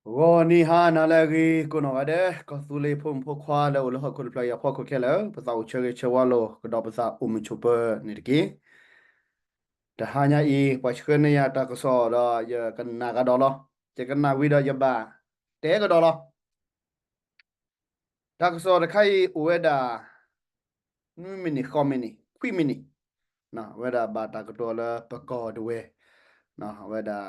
ဂီၤနံၤဟါနၤလၢအဂ့ၤ ကိးနီၢ်ဂၤဒဲး ကီၢ်သူလ့ၤဖိမုၣ်ဖိခွါလၢအိၣ်လၢဟီၣ်ခိၣ်တဖျၢၣ်အံၤအဖီခိၣ်ခဲလၢာ် ပသးအိၣ်ဆၢဂ့ၤဆၢဝါလိာ်ကဒီးပသးအိၣ်မုာ်ဆိးပၢၤန့ၣ်တက့ၢ်. တဟါညါအံၤ ပှၤဆှၢန့ၢ်ယၤတၢ်ကစီၣ်ဒီးယကနၣ်ကဒီးလီၤ. ယကနၣ်ဝံၤဒီးယဘၣ်တဲကဒီးလီၤ. တၢ်ကစီၣ်တခါအံၤအိၣ်ဝဲဒၣ် နွံမံးနံး ဃိးမံးနံး ခွံမံးနံး, အဝဲဒၣ်ဘၣ်တၢ်ကတိၤလၢပကီၢ်ဒဝဲၢ်, အဝဲဒၣ်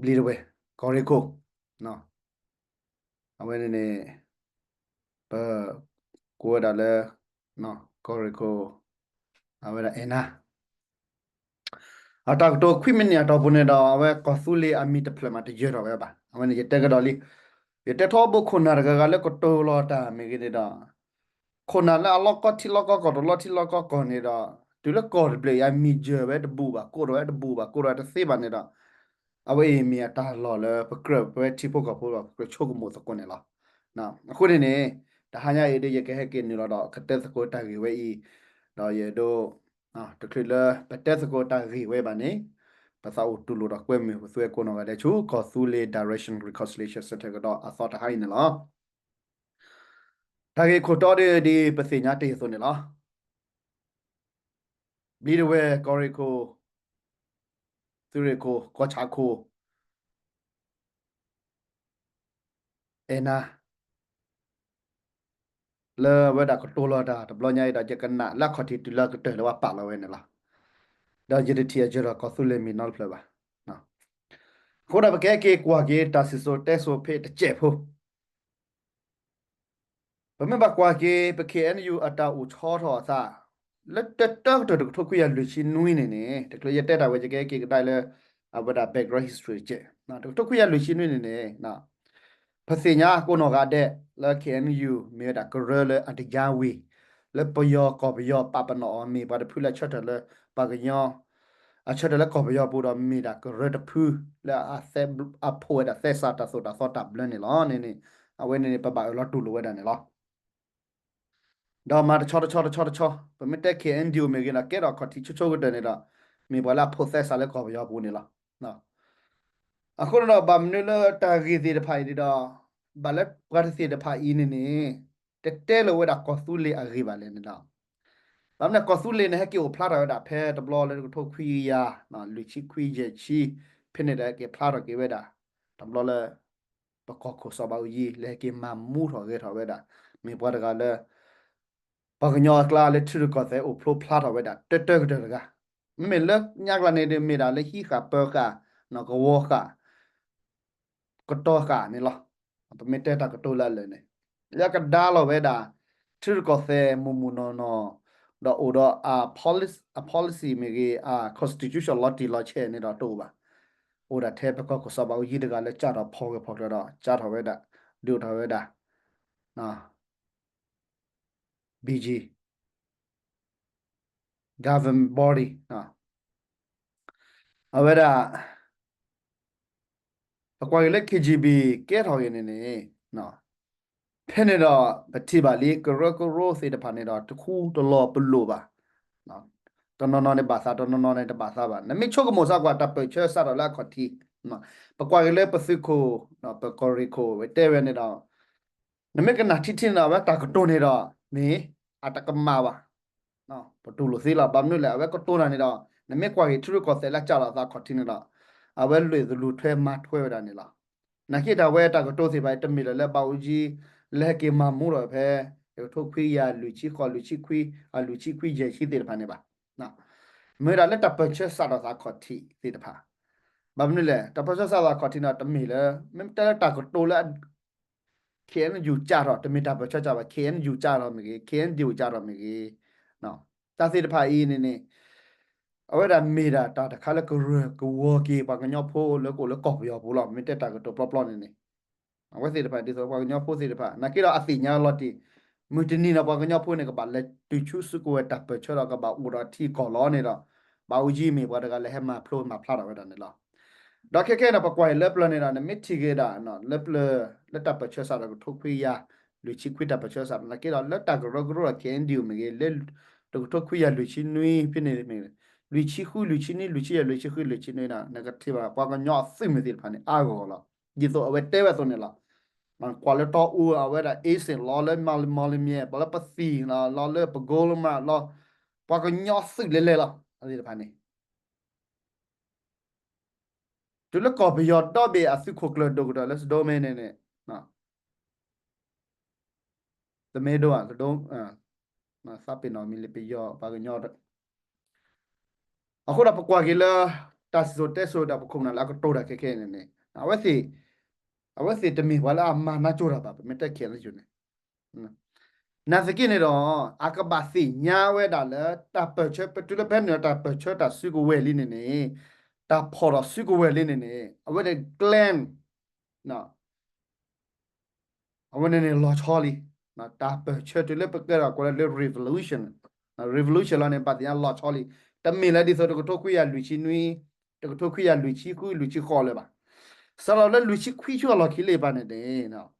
ဘျံးဒဝဲၢ် ကီၢ်ရ့ၣ်ခိၣ်, အဝဲန့ၣ်န့ၣ် ပကိးဝဲဒၣ်လၢ ကီၢ်ရ့ၣ်ခိၣ် အဝဲဒၣ်အဲၣ်နါ အတၢ်ကတိၤခွံမံးနံးအတီၢ်ပူၤန့ၣ်ဒီး အဝဲကီၢ်သူလ့ၤအမံၤတဖျၢၣ်မးတယၢၤထီၣ်ဝဲဘၣ်. အဝဲန့ၣ်ယတဲကဒီးလံ. ယတဲထီဘိခိၣ်နၢ်တဂၤဂၤလၢကတိၤလီၤတၢ်မ့ၢ်ဂ့ၤန့ၣ်ဒီး ခိၣ်နၢ်လၢအလီၢ်ကီၢ်ထံလီၢ်ကီၢ်ကီၢ်တလီၢ်ထံလီၢ်ကီၢ်ကီၢ်န့ၣ်ဒီး တုၤလၢကီၢ်တဘျုးအံၤအမံၤယၢၤဝဲတဘူၣ်ဘၣ် ကိးထီၣ်ဝဲတဘူၣ်ဘၣ် ကိးထီၣ်ဝဲတသ့ဘၣ်န့ၣ်ဒီး အဝဲအံၤမ့ၢ်အတၢ်လီၢ်လၢပကြၢးပဝဲထံဖိကီၢ်ဖိဒီး ပကြၢးဆိကမိၣ်သကိးန့ၣ်လီၤ. အဃိန့ၣ်န့ၣ် တဟါညါအံၤဒ်ယကဟဲက့ၤနုာ်လီၤဒီးကတဲသကိးတၢ်ဂ့ၢ်ဝဲအံၤ, ဒီးယအဲၣ်ဒိး တချုးလၢပတဲသကိးတၢ်ဂ့ၢ်ဝဲဘၣ်န့ၣ် ပသးအိၣ်တူၢ်လိာ်ဒီးကွဲမုာ်ပသူဝဲကိးနီၢ်ဂၤဒဲးဆူ ကီၢ်သူလ့ၤ Direction Reconciliation Center ကဒီးအသီတဟါအံၤန့ၣ်လီၤ. တၢ်ဂ့ၢ်ခိၣ်တီဒ်ပသ့ၣ်ညါတ့ၢ်အသိးန့ၣ်လီၤ. ဘျံးဒဝဲၢ် ကီၢ်ရ့ၣ်ခိၣ်, သုးရ့ၣ်ခိၣ်, ကီၢ်ဆၣ်ခိၣ်, အဲၣ်နါ လၢအဝဲဒၣ်ကတိၤလီၤတၢ်တဘျီညါအံၤဒီး ယကနၣ်လၢအခီၣ်ထံးတုၤလၢအကတၢၢ်လၢပှၤပာ်လီၤဝဲန့ၣ်လီၤ. ဒီးယတထံၣ်အယၢၤဒီးကီၢ်သူလ့ၤမံၤနီတဖျၢၣ်ဘၣ်. အဃိဒီးပကဟဲက့ၤကွၢ်က့ၤတၢ်စံၣ်စိၤတဲစိၤဖဲတစဲးဖိ ပမ့ၢ်ဘၣ်ကွၢ်က့ၤ ပ K N U အတၢ်အိၣ်ဆီထီၣ်အသး လၢတၢတၢကတၢၢ်တကထိခွံကယၤလွံၢ်ဆံနွံန့ၣ်န့ၣ် တချုးယတဲတၢ်ဝဲ ယကဟဲက့ၤကဒါလၢ အဝဲဒၣ် background history တစဲး, တကထိခွံကယၤလွံၢ်ဆံနွံန့ၣ်န့ၣ် ပသ့ၣ်ညါကိးနီၢ်ဂၤဒဲးလၢ K N U မ့ၢ်ဝဲဒၣ်ကရၢလၢအတယါဝံၤ လၢပယီၤကီၢ်ပယီၤပာ်ပနီၣ်အီၤ မ့ၢ်ပှၤတဖုလၢအဆၢထၢၣ်လၢ ပှၤကညီ အဆၢထၢၣ်လၢကီၢ်ပယီၤပူၤဒီး မ့ၢ်ဒၣ်ကရၢတဖု လၢအ အဖိးဝဲဒၣ်သဲစးတၢ်သိၣ်တၢ်သီတၢ်ဘျၢန့ၣ်လီၤန့ၣ်န့ၣ် အဝဲန့ၣ်န့ၣ် ပဘၣ်အၢၣ်လီၤတူၢ်လိာ်ဝဲဒၣ်န့ၣ်လီၤ. ဒီးမၤတဆီတဆီတဆီတဆီ ပမ့ၢ်တဲ K N D O မ့ၢ်ဂ့ၤဒီး ကဲထီၣ်ခီၣ်ထံးဆိဆိကတၢၢ်န့ၣ်ဒီး မ့ၢ်ပှၤလၢအဖိးသဲစးလၢကီၢ်ပယီၤပူၤန့ၣ်လီၤ. အဃိန့ၣ်ဒီး ဘၣ်မနုၤလၢတၢ်ဂ့ၢ်သ့ၣ်တဖၣ်အံၤန့ၣ်ဒီး ဘၣ်လၢပှၤတသ့ၣ်တဖၣ်အံၤန့ၣ်န့ၣ် တတဲလၢၤဝဲဒၣ်ကီၢ်သူလ့ၤအဂ့ၢ်ဘၣ်လဲၣ်န့ၣ်ဒီး ဘၣ်မနုၤကီၢ်သူလ့ၤန့ၣ် ဟဲက့ၤအိၣ်ဖျါထီၣ်ဝဲဒၣ်ဖဲတဘျီလၢတကထိခွံကယၤ လွံၢ်ဆံခွံယဲၢ်ဆံ ဖဲန့ၣ်ဒီးဟဲက့ၤဖျါထီၣ်က့ၤဝဲဒၣ် တဘျီလၢ ပကီၢ်ခိၣ်စီၤဘးအူကၠံ လၢဟဲက့ၤမၤမူထီၣ်ဂဲၤထီၣ်ဝဲဒၣ် မ့ၢ်ပှၤတဂၤလၢ ပှၤကညီအကျါလၢထံရူၢ်ကီၢ်သဲးအိၣ်ဖျိဖျါထီၣ်ဝဲဒၣ် တၢတၢကတၢၢ်တဂၤ, မ့မ့ၢ်လၢညါကျါန့ၣ်ဒီး မ့ၢ်ဒၣ်လၢဟံးဃာ်ပၢၤဃာ် ကဝီၤဃာ် ကတီၤဃာ်န့ၣ်လီၤ. ပမ့ၢ်တဲတၢ်ကတိၤလၢအလၢာ်န့ၣ် လၢကဒါလီၤဝဲဒၣ် ထံရူၢ်ကီၢ်သဲးမုၢ်မုၢ်နီၢ်နီၢ် ဒီးအိၣ်ဒီးအ policy အ policy မ့ၢ်ဂ့ၤ အ constitution လီၤတံၢ်လီၤဆဲးန့ၣ်ဒီးတအိၣ်ဘၣ်. အိၣ်ဒၣ်ထဲပကီၢ်ခိၣ်စီၤဘးအူကၠံတဂၤလၢကၢ်ထီၣ်ဖီၣ်ဂၢၢ်ဖီၣ်ကျၢၤဒီး ကၢ်ထီၣ်ဝဲဒၣ် ဒုးအိၣ်ထီၣ်ဝဲဒၣ် BG governing body အဝဲဒၣ် ပကွၢ်က့ၤလၢ K G B ကဲထီၣ်ဂ့ၤန့ၣ်န့ၣ် ဖဲန့ၣ်ဒီး ပထံၣ်ဘၣ်လံ ကရၢကရိသ့ၣ်တဖၣ်န့ၣ်ဒီး တခူတလီၤပလိာ်ဘၣ်. တနီၤနီၤန့ၣ်ဘၣ်သး တနီၤနီၤန့ၣ်တဘၣ်သးဘၣ်. နမ့ၢ်ဆိကမိၣ်စ့ၢ်ကီး တၢ်ပၢၢ်ဆၢစးထီၣ်လၢအခီၣ်ထံး ပကွၢ်က့ၤလၢပသုးခိၣ် ပကီၢ်ရ့ၣ်ခိၣ် ဝဲတဲဝဲန့ၣ်ဒီး နမ့ၢ်ကနၣ်ထံထံန့ၣ်ဒီး အဝဲတၢ်ကတိၤန့ၣ်ဒီး မ့ၢ်အတကမၣ်ဘၣ်. ပတူၢ်လိာ်သ့လီၤ. ဘၣ်မနုၤလဲၣ် အဝဲကတိၤတၢ်န့ၣ်ဒီး နမ့ၢ်ကွၢ်က့ၤထံရူၢ်ကီၢ်သဲးလၢကၢ်လီၤသးခီၣ်ထံးန့ၣ်ဒီး အဝဲလူၤသလူၤထွဲမၤထွဲဝဲဒၣ်န့ၣ်လီၤ. နာ်က့တၢ်ဝဲတၢ်ကတိၤသ့ၣ်တဖၣ်အံၤ တမ့ၢ်လၢၤလၢဘးအူကၠံ လၢဟဲက့ၤမၤမူထီၣ်ဖဲ တကထိခွံကယၤလွံၢ်ဆံဃိး လွံၢ်ဆံခွံ အလွံၢ်ဆံခွံယဲၢ်ဆံသ့ၣ်တဖၣ်န့ၣ်ဘၣ်. မ့ၢ်ဝဲဒၣ်လၢတၢ်ပၢၢ်ဆၢစးထီၣ်သးခီၣ်ထံးသ့ၣ်တဖၣ်. ဘၣ်မနုၤလဲၣ် တၢ်ပၢၢ်ဆၢစးထီၣ်သးခီၣ်ထံးန့ၣ် တမ့ၢ်လၢ မ့ၢ်တဲလၢတၢ်ကတိၤလၢ K N U ကၢ်ထီၣ် တမ့ၢ်တၢ်ပၢၢ်ဆၢစးဘၣ် K N U ကၢ်ထီၣ်မ့ၢ်ဂ့ၤ K N D O ကၢ်ထီၣ်မ့ၢ်ဂ့ၤ တၢ်သ့ၣ်တဖၣ်အံၤန့ၣ်န့ၣ် အဝဲဒၣ်မ့ၢ်ဒၣ်တၢ်တခါလၢကရၢကရိက့ၤပှၤကညီဖိလၢကအိၣ်လၢကီၢ်ပယီၤပူၤလီၤ. မ့ၢ်တဲတၢ်ကတိၤပျီပျီန့ၣ်န့ၣ် အဝဲသ့ၣ်တဖၣ်ဒ်သိးပှၤကညီဖိသ့ၣ်တဖၣ် နာ်က့ဒီးအသ့ၣ်ညါလီၤတံၢ် မုၢ်တနံၤဒီးပှၤကညီဖိန့ၣ် ကဘၣ်လဲၤတုၤဆူစုကဝဲၤတၢ်ပၢၢ်ဆၢဒီးကဘၣ်အိၣ်ဒီးထံကီၢ်လီၤန့ၣ်ဒီး ဘးအူကၠံမ့ၢ်ပှၤတဂၤလၢဟဲမၤဖျိမၤဖျါထီၣ်ဝဲဒၣ်န့ၣ်လီၤ. ဒီးခဲခဲန့ၣ် ပကွၢ်အံၤလၢပျၢၤန့ၣ်ဒီး နမ့ၢ်ထံၣ်က့ၤဒၣ် လၢပျၢၤ လၢတၢ်ပၢၢ်ဆၢစးထီၣ်တကထိခွံကယၤ လွံၢ်ဆံခွံတၢ်ပၢၢ်ဆၢစးထီၣ် နာ်က့ဒီးလၢတၢ်ကရၢကရိဒီး K N D O မ့ၢ်ဂ့ၤ လၢတကထိခွံကယၤလွံၢ်ဆံနွံဖဲန့ၣ်မ့ၢ်ဂ့ၤ လွံၢ်ဆံဃု လွံၢ်ဆံနွံ လွံၢ်ဆံယဲၢ် လွံၢ်ဆံဃု လွံၢ်ဆံနွံန့ၣ် နကထံၣ်ဘၣ် ပှၤကညီအသုးမုၢ်သ့ၣ်တဖၣ်န့ၣ် အါဂီၢ်ဂီၢ်လီၤ. ဒ်သိးအဝဲတဲဝဲအသိးန့ၣ်လီၤ. ကွၢ်လၢတီအူ အဝဲဒၣ် အ့စ့ၣ် လီၤလၢမၤလမီၤလမံၤ ပှၤလၢပသံၣ်လီၤ လီၤလၢပကိလမးလီၤ ပှၤကညီသုးလဲၤလဲၤလီၤ အသ့ၣ်တဖၣ်န့ၣ် တုၤလၢကီၢ်ပယီၤဒီဘ့ၣ်အသုးခိၣ်ကျၢၢ်ဒိၣ်ကတၢၢ်လၢစဒိးမဲန့ၣ်န့ၣ် တမ့ၢ်ဒိၣ်ဧါ စဒိး သးပ့ၤနီၣ်မံၤလၢပယီၤပှၤကညီ အဃိဒီးပကွၢ်က့ၤလၢ တၢ်စံၣ်စိၤတဲစိၤဒီးပခိၣ်ပနၢ်လၢအကတိၤတၢ်ခဲခဲအံၤန့ၣ်န့ၣ် အဝဲသ့ၣ် အဝဲသ့ၣ်တမ့ၢ်ပှၤလၢအမၤနၢၤကၠိတၢ်ဘၣ် ပမ့ၢ်တဲခဲလၢာ်န့ၣ် နာ်သက့န့ၣ်ဒီး အကဘၣ်သ့ၣ်ညါဝဲဒၣ်လၢတၢ်ပၢၢ်ဆၢ ပတုၤလၢဖဲန့ၣ်ဒီးတၢ်ပၢၢ်ဆၢတၢ်စုကဝဲၤလံန့ၣ်န့ၣ် တၢ်ဖီၣ်ထီၣ်စုကဝဲၤလံန့ၣ်န့ၣ် အဝဲန့ၣ် ကျဲ အဝဲန့ၣ်န့ၣ်လီၤဆီလံ. တၢ်ပၢၢ်ဆၢတုၤလၢပကဲထီၣ်ကိးလၢ revolution, revolution လီၤန့ၣ် ဘၣ်သ့ၣ်ညါလီၤဆီလံ. တမ့ၢ်လၢဒ်သိးတကထိခွံကယၤလွံၢ်ဆံနွံ, တကထိခွံကယၤလွံၢ်ဆံဃု လွံၢ်ဆံဃိးလၢၤဘၣ်. စးထီၣ်လၢလွံၢ်ဆံခွံဆူအလီၢ်ခံလံဘၣ်န့ၣ်န့ၣ်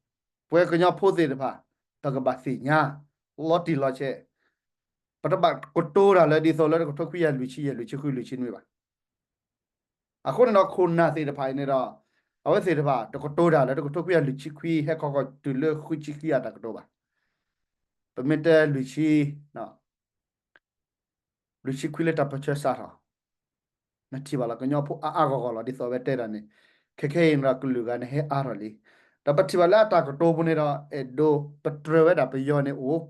ပဝဲကညီဖိသ့ၣ်တဖၣ် ပကဘၣ်သ့ၣ်ညါ လီၤတံၢ်လီၤဆဲး, ပတဘၣ်ကတိၤတၢ်လၢဒ်သိးလၢတကထိခွံကယၤလွံၢ်ဆံယဲၢ် လွံၢ်ဆံဃု လွံၢ်ဆံနွံဘၣ်. အဃိန့ၣ်ဒီးခိၣ်နၢ်သ့ၣ်တဖၣ်အံၤန့ၣ်ဒီး အဝဲသ့ၣ်တဖၣ် တကတိၤတၢ်လၢတကထိခွံကယၤလွံၢ်ဆံခွံ ဟဲခီဃီၤတုၤလၢဃုဆံခံအတၢ်ကတိၤဘၣ်. ပမ့ၢ်တဲလွံၢ်ဆံ လွံၢ်ဆံခွံလၢတၢ်ပၢၢ်ဆၢစးထီၣ် နထံၣ်ဘၣ်လီၤ ကညီဖိအါအါဂီၢ်ဂီၢ်လီၤ ဒ်သိးအဝဲတဲဒၣ်န့ၣ်, ခဲခဲအံၤန့ၣ်ဒီးကလုာ်ဂၤန့ၣ်ဟဲအါထီၣ်လံ. ဒီးပထံၣ်ဘၣ်လၢအတၢ်ကတိၤပူၤန့ၣ်ဒီး အဲၣ်ဒိးပတြၢၤဝဲဒၣ်ပယီၤန့ၣ်အိၣ်,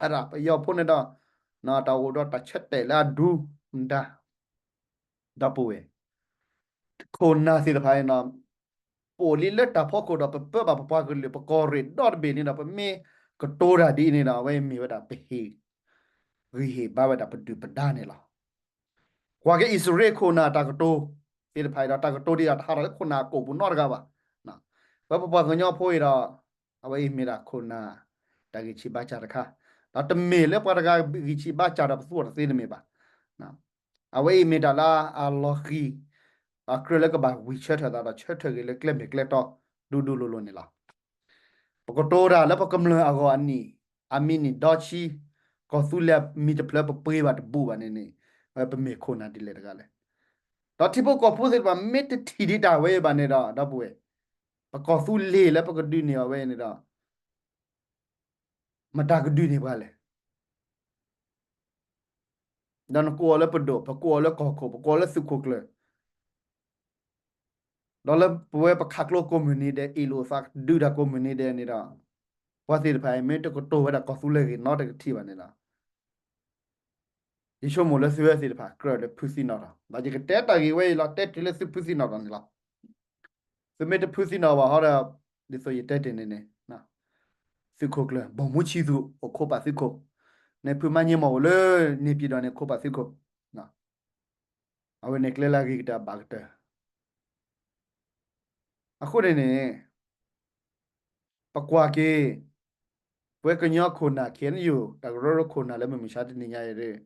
အဒၣ်ပယီၤဖိန့ၣ်ဒီး တၢ်အိၣ်ဒီးတၢ်ဆၢတဲာ်လၢအဒူမတၤ ဒီပုၢ်ဝဲၢ် ခိၣ်နၢ်သ့ၣ်တဖၣ်အံၤန့ၣ် ပအိၣ်လံလၢတၢ်ဖီခိၣ်ဒီးပပၢဘၣ်ပပှၤကလုာ် ပကီၢ်ရ့ၣ်ဒီတဘ့ၣ်န့ၣ်ဒီး ပမ့ၢ်ကတိၤတၢ်ဒ်အံၤန့ၣ်ဒီး အဝဲမ့ၢ်ဝဲဒၣ်ပဟ့ၣ်ဂံၢ်ဟ့ၣ်ဘါဝဲဒၣ်ပဒုၣ်ပဒါန့ၣ်လီၤ. ကွၢ်က့ၤအံၣ်စရ့လးခိၣ်နၢ်တၢ်ကတိၤသ့ၣ်တဖၣ်အံၤဒီး တၢ်ကတိၤဒ်အံၤတဟးထီၣ်လၢခိၣ်နၢ်အကိာ်ပူၤနီတဂၤဘၣ်. ပဝဲပပှၤကညီဖိအံၤဒီး အဝဲအံၤမ့ၢ်ဒၣ်ခိၣ်နၢ် တၢ်ဂံၢ်ဆံးဘါစၢ်တခါ, ဒီးတမ့ၢ်လၢပှၤတဂၤဂံၢ်ဆံးဘါစၢ်ဒီးပသူအီၤတသ့တမ့ၢ်ဘၣ်. အဝဲအံၤမ့ၢ်တၢ်လၢအလီၤဃံၤ အကြၢးလၢကဘၣ်ဝံၤဆၢထၢၣ်သးဒီး ဆၢထၢၣ်က့ၤလၢကျဲမ့ၢ်ကျဲတီ ဒူဒူလိၤလိၤန့ၣ်လီၤ. ပကတိၤတၢ်လၢပကမျၢၢ်အဂီၢ်အနံၣ် အမံးနံးဒီဆံ ကီၢ်သူလ့ၤမံၤတဖျၢၣ်ပပှ့ၤဘၣ်တဘူၣ်ဘၣ်န့ၣ်န့ၣ် ပမ့ၢ်ခိၣ်နၢ်ဒ်လဲၣ်တဂၤလဲၣ်. ဒီးထံဖိကီၢ်ဖိသ့ၣ်တဖၣ် မ့ၢ်တထံၣ်ဒံးတၢ်ဝဲအံၤဘၣ်န့ၣ်ဒီး ဒီပုၢ်ဝဲၢ် ပကီၢ်သူလ့ၤလၢပကဒုးန့ၢ်အီၤဝဲအံၤန့ၣ်ဒီး မတၤကဒုးန့ၢ်ပှၤလဲၣ်. ဒီးနကိးအီၤလၢပဒိၣ်, ပကိးအီၤလၢကီၢ်ခိၣ်, ပကိးအီၤလၢသုးခိၣ်ကျၢၢ်, ဒီးလၢပဝဲပခးကျိကိးမုၢ်နံၤဒဲး အ့ၣ်လိာ်သးဒုးတၢ်ကိးမုၢ်နံၤဒဲးန့ၣ်ဒီး ပှၤသ့ၣ်တဖၣ်အံၤ မ့ၢ်တကတိၤဝဲဒၣ်ကီၢ်သူလ့ၤဂ့ၤနီတကထံၣ်ဘၣ်န့ၣ်ဒီး ယဆိကမိၣ်လၢသုဝဲသ့ၣ်တဖၣ် ကြၢးလၢဖုသံနီၣ်ထီၣ်, ဒီးယကတဲတၢ်ဂ့ၢ်ဝဲအံၤလီၤ, တဲတုၤလၢသုဖုသံနီၣ်ထီၣ်န့ၣ်လီၤ. သုမ့ၢ်တဖုသံနီၣ်ဘၣ်ဟီဒီး ဒ်သိးယတဲတ့ၢ်န့ၣ်န့ၣ် သုးခိၣ်ကျၢၢ် ဗိုလ်မှူးချစ်သူ အိၣ်ခိးပာ်သုးခိၣ်, န့ၣ်ဖုမါညံမီၢ်အိၣ်လၢန့ၣ်ပၠံၣ်ဒီးန့ၣ် ခိးပာ်သုးခိၣ်, အဝဲန့ၣ်ကျဲလၢအဂ့ၤကတၢၢ်ဘၣ်ကတၢၢ် အဃိန့ၣ်န့ၣ် ပကွၢ်က့ၤ ပဝဲကညီခိၣ်နၢ် ခဲအံၤ တၢ်ကရၢကရိခိၣ်နၢ်လၢမုၢ်မဆါတနံၤညါအံၤ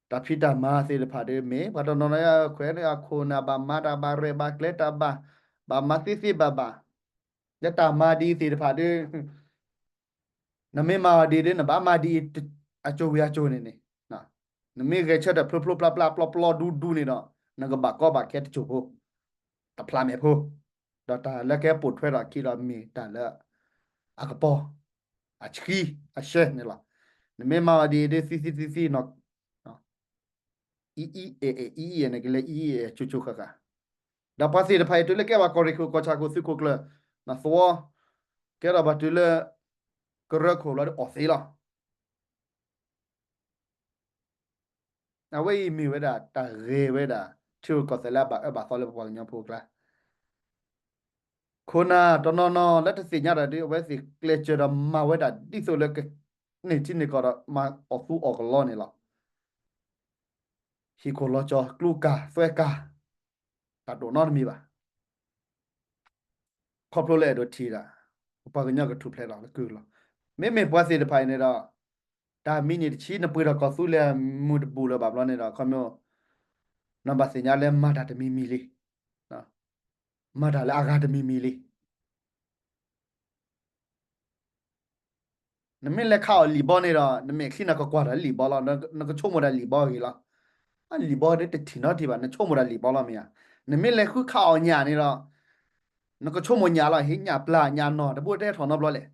တၢ်ဖံးတၢ်မၤသ့ၣ်တဖၣ်ဒီး မ့ၢ်ပှၤတနီၤနီၤ ခွဲးန့ၣ်အခိၣ်နၢ် ဘၣ်မၤတၢ်ဘၣ်ရဲၣ်ဘၣ်ကျဲၤတၢ်ဘၣ်, ဘၣ်မၤသ့သ့ဘၣ်ဘၣ်, လၢတၢ်မၤဒ်အံၤသ့ၣ်တဖၣ်ဒီး နမ့ၢ်မၤအီၤဒ်အံၤဒီး နဘၣ်မၤဒ်အံၤ အစိၤဝံၤအစိၤန့ၣ်န့ၣ်, နမ့ၢ်ဂဲၤဆၢထၢၣ်ဖျိဖျိဖျါဖျါပျီပျီဒူဒူန့ၣ်ဒီး နကဘၣ်ကီဘၣ်ခဲတစိၢ်ဖိ, တဖျးမဲာ်ဖိ, ဒီးတၢ်လၢကဲပိာ်ထွဲထီၣ်အခံဒီးမ့ၢ်တၢ်လၢ အကပီၤ, အဆှံ, အရှဲန့ၣ်လီၤ. နမ့ၢ်မၤအီၤဒ်အံၤဒီး သံသံသံသံနီၤ အံအံအဲၣ်အဲၣ် အံအံအဲၣ်န့ၣ် ကလဲၤအံအံအဲၣ်အဲၣ်ဆိဆိဃၣ်ဃၣ်, ဒီးပှၤသ့ၣ်တဖၣ်အံၤ တုၤလၢကဲဘၣ်ကီၢ်ရ့ၣ်ခိၣ် ကီၢ်ဆၣ်ခိၣ် သုးခိၣ်ကျၢၢ် နသဝီ ကဲထီၣ်ဘၣ်တုၤလၢ ကရၢခိၣ်လီၤဒီးအီၣ်သ့လီၤ. အဝဲအံၤမ့ၢ်ဝဲဒၣ်တၢ်ဂ့ၤဝဲဒၣ် ထံရူၢ်ကီၢ်သဲးလၢအဘၣ်အၢဘၣ်သီလၢပပှၤကညီဖိအကျါ ခိၣ်နၢ်တနီၤနီၤလၢတသ့ၣ်ညါတၢ်ဒီး အဝဲသ့ၣ်ကျဲးစၢးဒီးမၤဝဲဒၣ်ဒ်သိးလၢကန့ၢ်ထံန့ၢ်ကီၢ်ဒီး မၤအီၣ်သူအီၣ်ကလီန့ၣ်လီၤ. ဟံၣ်ခိၣ်လီၤကၠီၤ ကျူကၤသွဲကၤ တၢ်ဒိၣ်နီတမံၤဘၣ်. ခီဖျိလၢအဲၣ်ဒိးထံၣ်ဒၣ် ပပှၤကညီကထူၣ်ဖျဲးလီၤလၢကုၢ်လီၤ. မ့မ့ၢ်ပှၤသ့ၣ်တဖၣ်အံၤန့ၣ်ဒီး တၢ်မံးနံးတဆံ နပှ့ၤထီၣ်ကီၢ်သူလ့ၤမုၢ်တဘူၣ်လၢၤဘၣ်ဘျီန့ၣ်ဒီး ခီဖျိ နဘၣ်သ့ၣ်ညါလၢမၤတၢ်တမံၤမံၤလံ, မၤတၢ်လၢအဂၤတမံၤမံၤလံ. နမ့ၢ်လဲၤခးအီၤလံာ်ဘီန့ၣ်ဒီး နမဲာ်ချံနကကွၢ်တၢ်လၢလံာ်ဘီလီၤ. နကဆိကမိၣ်တၢ်လံာ်ဘီအဂ့ၢ်လီၤ. လံာ်ဘီဒ်တထံၣ်နီတထံၣ်ဘၣ်, နဆိကမိၣ်ဒၣ်လံာ်ဘီလီၤမ့ၢ်ဧါ. နမ့ၢ်လဲၤဃုခးအီၤညၣ်န့ၣ်ဒီး နကဆိကမိၣ်ညၣ်လီၤ, ဟ့ၣ်ညၣ်ပျၢ်ညၣ်နီၢ် တဘိတဲထီၣ်နီတဘျီလဲၣ်.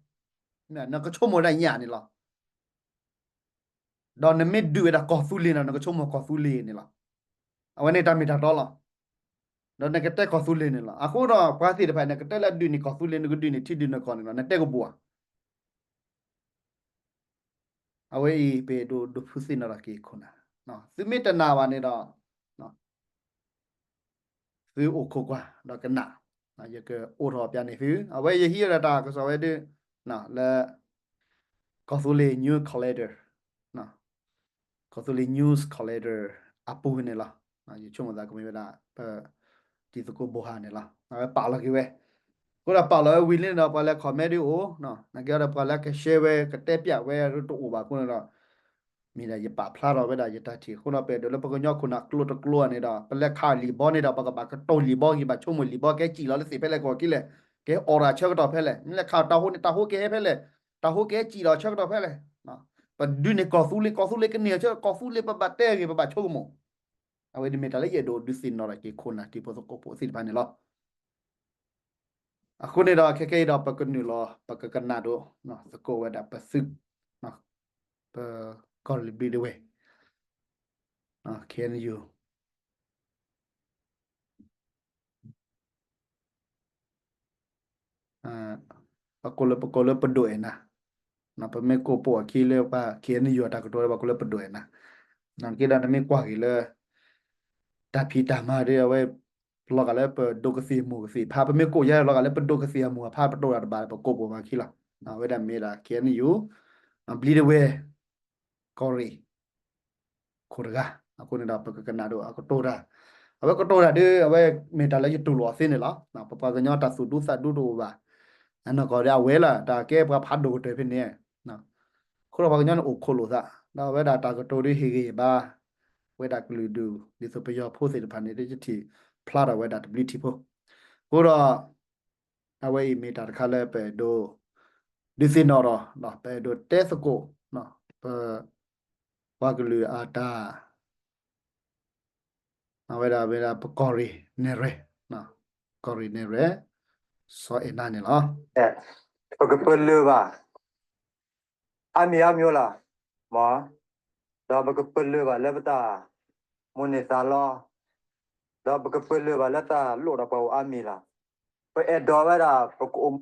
နကဆိကမိၣ်ဒၣ်ညၣ်န့ၣ်လီၤ. ဒီးနမ့ၢ်ဒုးဝဲဒၣ်ကီၢ်သူလ့ၤန့ၣ် နကဆိကမိၣ်ကီၢ်သူလ့ၤန့ၣ်လီၤ. အဝဲန့ၣ်တၢ်မ့ၢ်တၢ်တီလီၤ. ဒီးနကတဲကီၢ်သူလ့ၤန့ၣ်လီၤ. အဃိဒီးပှၤသ့ၣ်တဖၣ် နကတဲလၢဒုးန့ၢ်ကီၢ်သူလ့ၤ နကဒုးန့ၢ်ထံဒုးန့ၢ်ကီၢ်န့ၣ်လီၤ, နတဲကဘိဧါ. အဝဲအံၤ ပအဲၣ်ဒိးဒုးဖုးသ့ၣ်နီၣ်ထီၣ်က့ၤခိၣ်နၢ်, သုမ့ၢ်တနာ်ဘၣ်န့ၣ်ဒီး သုအိၣ်ခိးကွၢ်ဒီးကနၣ်, ယကအိးထီၣ်ပျၢ်န့ၢ်သု, အဝဲယဟံးဝဲဒၣ်တၢ်ကစီၣ်ဝဲဒၣ် လၢ ကီၢ်သူလ့ၤ news collector, ကီၢ်သူလ့ၤ news collector အပူၤန့ၣ်လီၤ. ယဆိကမိၣ်သးကမ့ၢ်ဝဲဒၣ် ပ တံၤသကိးဘိဟါန့ၣ်လီၤ. အဝဲပာ်လီၤက့ၤဝဲ, အဃိဒီးပာ်လီၤဝဲဝံၤလံန့ၣ်ဒီး ပှၤလၢ comment ဒ်အိၣ်, နာ်က့ဒီးပှၤလၢက share ဝဲ ကတဲပျၢ်ဝဲတအိၣ်ဘၣ်အဃိန့ၣ်ဒီး မ့ၢ်ဒၣ်ယပာ်ဖျါထီၣ်ဝဲဒၣ်ယတၢ်ထံၣ်အဃိဒီး ပအဲၣ်ဒိးလၢပကညီခိၣ်နၢ်ကျိၤတကျိၤန့ၣ်ဒီး ပလဲၤခးလံာ်ဘီန့ၣ်ဒီး ပကဘၣ်ကတိၤလံာ်ဘီက့ၤ ဘၣ်ဆိကမိၣ်လံာ်ဘီကဟဲစံၣ်လီၤလၢသ့ၣ်ဖဲလဲၣ်ကီၢ်ခံလဲၣ်, ကဟဲအိးထီၣ်ဆၢကတီၢ်ဖဲလဲၣ်, မ့ၢ်လဲၤခးတၢ်ဟိန့ၣ် တၢ်ဟိကဟဲဖဲလဲၣ်, တၢ်ဟိကဟဲစံၣ်လီၤဆၢကတီၢ်ဖဲလဲၣ်, ပဒုးန့ၢ်ကီၢ်သူလ့ၤ ကီၢ်သူလ့ၤကန့ၢ်ဆၢ ကီၢ်သူလ့ၤပဘၣ်တဲဂ့ၤ ပဘၣ်ဆိကမိၣ်. အဝဲဒၣ်မ့ၢ်တၢ်လၢယအဲၣ်ဒိးဒုးသ့ၣ်နီၣ်ထီၣ်က့ၤခိၣ်နၢ်တံၤဖိသကိးဖိသ့ၣ်တဖၣ်န့ၣ်လီၤ. အဃိန့ၣ်ဒီး ခဲကနံၣ်အံၤဒီး ပကနုာ်လီၤ ပကကနၣ်ဒိးသကိးဝဲဒၣ်ပသုး ပကီၢ်ရ့ၣ်ဘျံးဒဝဲၢ် KNU ပကိးလၢ ပကိးလၢပဒိၣ်အဲၣ်နၤ, ပမ့ၢ်ကိးပိာ်အခံလၢပှၤ KNU အတၢ်ကတိၤလၢပှၤကိးလၢပဒိၣ်အဲၣ်နၤ, နာ်က့ဒီးနမ့ၢ်ကွၢ်က့ၤလၢ တၢ်ဖံးတၢ်မၤဒီးအဝဲ လီၤဂာ်လၢပဒိၣ်ကသ့ၣ်မူၣ်ကသ့ၣ်ဖး ပမ့ၢ်ကိးယါလီၤဂာ်လၢပဒိၣ်ကသ့ၣ်အမူၣ်အဖး ပတိၢ်တၢ်တဘၣ် ပကိးပိာ်မၤခံလီၤ. အဝဲဒၣ်မ့ၢ်ဒၣ် KNU ဘျံးဒဝဲၢ် ကီၢ်ရ့ၣ် ခိၣ်တဂၤ, အဃိန့ၣ်ဒီး ပကကနၣ်ဒိးအကတိၤတၢ်, အဝဲကတိၤတၢ်ဒီး အဝဲမ့ၢ်တၢ်လၢယတူၢ်လိာ်အီၤသ့န့ၣ်လီၤ. ပပှၤကညီတၢ်သူၣ်ဒူသးဒူတအိၣ်ဘၣ်, အနီၢ်ကီၢ်ဒီးအဝဲလီၤ တၢ်ကဲပှၤဖးဒိၣ်ကတၢၢ်ဖဲန့ၣ်, အဃိဒီးပှၤကညီန့ၣ်အိၣ်ခိးလိာ်သး, ဒီးအဝဲဒၣ်တၢ်ကတိၤဒီးဟ့ၣ်ဂံၢ်ဘါ ဝဲဒၣ်ကလုာ်ဒူၣ် ဒ်သိးပယီၤဖိသ့ၣ်တဖၣ်န့ၣ် တထံၣ်ဖျါထီၣ်ဝဲဒၣ်တဘျုးထံၣ်ဖိ, အဃိဒီး အဝဲအံၤမ့ၢ်တၢ်တခါလၢပအဲၣ်ဒိး ဒုးသ့ၣ်နီၣ်ဒီး ပအဲၣ်ဒိးတဲသကိး ပ ပှၤကလုာ်အတၢ် အဝဲဒၣ်ဝဲဒၣ်ပကီၢ်ရ့ၣ်နဲၣ်ရွဲၣ်, ကီၢ်ရ့ၣ်နဲၣ်ရွဲၣ် စီၤအဲၣ်နါန့ၣ်လီၤ. ပကပလၢၢ်ဘၣ် အါမံၤအါမံၤလီၤ, မ်, ဒီးပကပလၢၢ်ဘၣ်လၢပတၢ်မိၣ်န့ၢ်သးလီ, ဒီးပကပလၢၢ်ဘၣ်လၢတၢ်လိၣ်ဒီးပှၤအိၣ်အါမံၤလီၤ. ပအဲၣ်ဒိးဝဲဒၣ် ပကအိၣ်မူ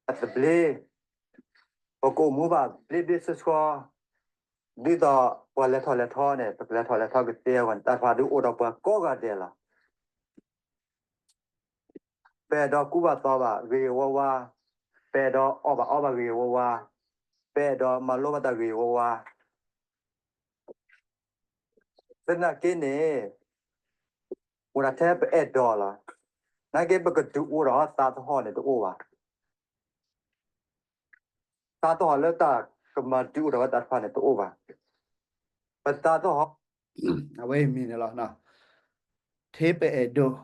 အသဘျ့, ပကအိၣ်မူဘၣ်ဘျ့ဘျ့ဆှီဆှီ, ဒ်သိးပှၤလဲၤထီၣ်လဲၤထီန့ၣ် ပကလဲၤထီၣ်လဲၤထီကသ့အဂီၢ်န့ၣ် တၢ်တဖၣ်ဒုးအိၣ်ဒီးပှၤကိးဂၤဒဲးလီၤ. ပအဲၣ်ဒိးကူဘၣ်သိးဘၣ်ဂ့ၤဂ့ၤဝါဝါ, ပအဲၣ်ဒိးအီၣ်ဘၣ်အီဘၣ်ဂ့ၤဂ့ၤဝါဝါ, ပအဲၣ်ဒိးမၤလိဘၣ်တၢ်ဂ့ၤဂ့ၤဝါဝါ သနာ်က့န့ၣ် အိၣ်ဒၣ်ထဲပအဲၣ်ဒိးလီၤ. နာ်က့ပကဒုးအိၣ်ဒီးသးသဟီၣ်န့ၣ်တအိၣ်ဘၣ်. သးသဟီၣ်လၢတၢ်ကမၤဒုးအိၣ်ဒီးဝဲတၢ်တဖၣ်န့ၣ်တအိၣ်ဘၣ်. ပသးသဟီၣ် အဝဲအံၤမ့ၢ်န့ၣ်လီၤ. ထဲပအဲၣ်ဒိး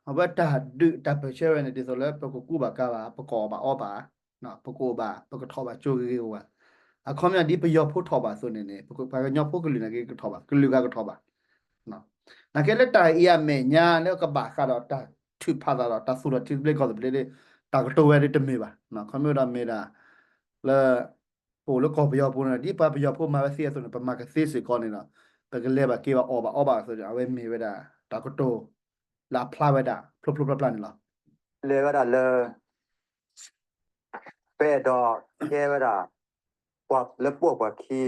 အဝဲတၢ်ဒုးတၢ်ပၢၢ်ဆၢဝဲန့ၣ် ဒ်သိးလၢပကကူဘၣ်ကၤဘၣ် ပကအီၣ်ဘၣ်အီဘၣ် ပကအိၣ်ဘၣ် ပကထီၣ်ဘၣ်ကၠိဂ့ၤဂ့ၤဝါဝါ, အခီပညီဒ်ပယီၤဖိထီၣ်ဘၣ်အသိးန့ၣ်န့ၣ် ပှၤကညီဖိကလုာ်နာ်က့ကထီၣ်ဘၣ် ကလုာ်ဂၤကထီၣ်ဘၣ်. နာ်က့လၢတၢ်အံၤအမဲာ်ညါလၢကဘၣ်ဃးဒီးတၢ်ထုးဖးသးဒီးတၢ်သူၣ်ထီၣ်ထံသဘျ့ကီၢ်သဘျ့ တၢ်ကတိၤဝဲဒၣ်တမ့ၢ်ဘၣ်. ခီမ့ၢ်ဒီးမ့ၢ်ဒၣ် လၢ ပအိၣ်လၢကီၢ်ပယီၤပူၤန့ၣ် ဒ်ပှၤပယီၤဖိမၤဝဲသ့အသိးန့ၣ် ပမၤကသ့စ့ၢ်ကီးန့ၣ်ဒီး ပကလဲၤဘၣ်က့ၤဘၣ်အီၣ်ဘၣ်အီဘၣ်အသိးန့ၣ် အဝဲမ့ၢ်ဝဲဒၣ် တၢ်ကတိၤ လၢအဖျါဝဲဒၣ် ဖျိဖျိဖျါဖျါန့ၣ်လီၤ. လဲၤဝဲဒၣ်လၢ ပအဲၣ်ဒိးကဲဝဲဒၣ် ပှၤလၢပှိၢ်ပှၤခံ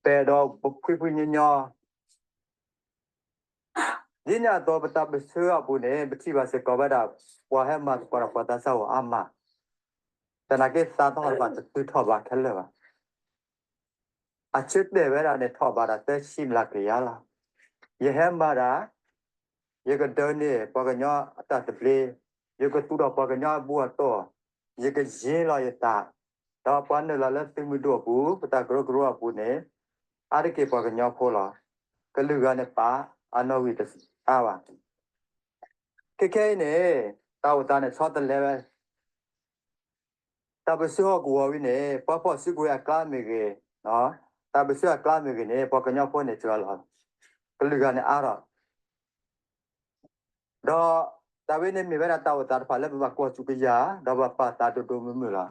ပအဲၣ်ဒိးပဖှံဖှံညီညီ ဒ်န့ၣ်အသိးပတၢ်ပၢၢ်ဆၢအပူၤန့ၣ် ပထံၣ်ဘၣ်စ့ၢ်ကီးဝဲဒၣ် ပှၤဟဲမၤသကိးဒီးပှၤသးစၢ်အိၣ်အါမး, သနာ်က့သးသဟီၣ်တဖၣ်တသုထီၣ်ဘၣ်ခဲလၢာ်ဘၣ်. အဆၢတဲာ်ဝဲဒၣ်န့ၣ် ထီၣ်ဘၣ်ဒၣ်သၢဆံမျးကယၤလီၤ. ယဟဲမၤဒၣ် ယကဒၢန့ၢ်ပှၤကညီအတၢ်သဘျ့, ယကသူၣ်ထီၣ်ပှၤကညီအဘူၣ်အတီၢ်, ယကယ့လီၤယသး, ဒီးပှၤနုာ်လီၤလၢသုးမုၢ်ဒိၣ်အပူၤ ပတၢ်ကရၢကရိအပူၤန့ၣ် အါတက့ၢ်ပှၤကညီဖိလီၤ. ကလုာ်ဂၤန့ၣ်ပာ်အနီၣ်ဂံၢ်တအါဘၣ်. ခဲခဲအံၤန့ၣ် တၢ်အိၣ်သးန့ၣ်ဆီတလဲဝဲ တၢ်ပၢၢ်ဆၢဟီၣ်ကဝီၤဝံၤန့ၣ် ပှၤဖီၣ်စုကဝဲၤအကျါမ့ၢ်ဂ့ၤ, ပ တၢ်ပၢၢ်ဆၢအကျါမ့ၢ်ဂ့ၤန့ၣ် ပှၤကညီဖိန့ၣ်စှၤလီၤ, ကလုာ်ဂၤန့ၣ်အါထီၣ်, ဒီးတၢ်ဝဲန့ၣ်မ့ၢ်ဝဲဒၣ်တၢ်အိၣ်သးတဖၣ်လၢပဘၣ်ကွၢ်စူၣ်ကယၤ ဒီးပဘၣ်ပာ်သးဒိၣ်ဒိၣ်မုၢ်မုၢ်လီၤ.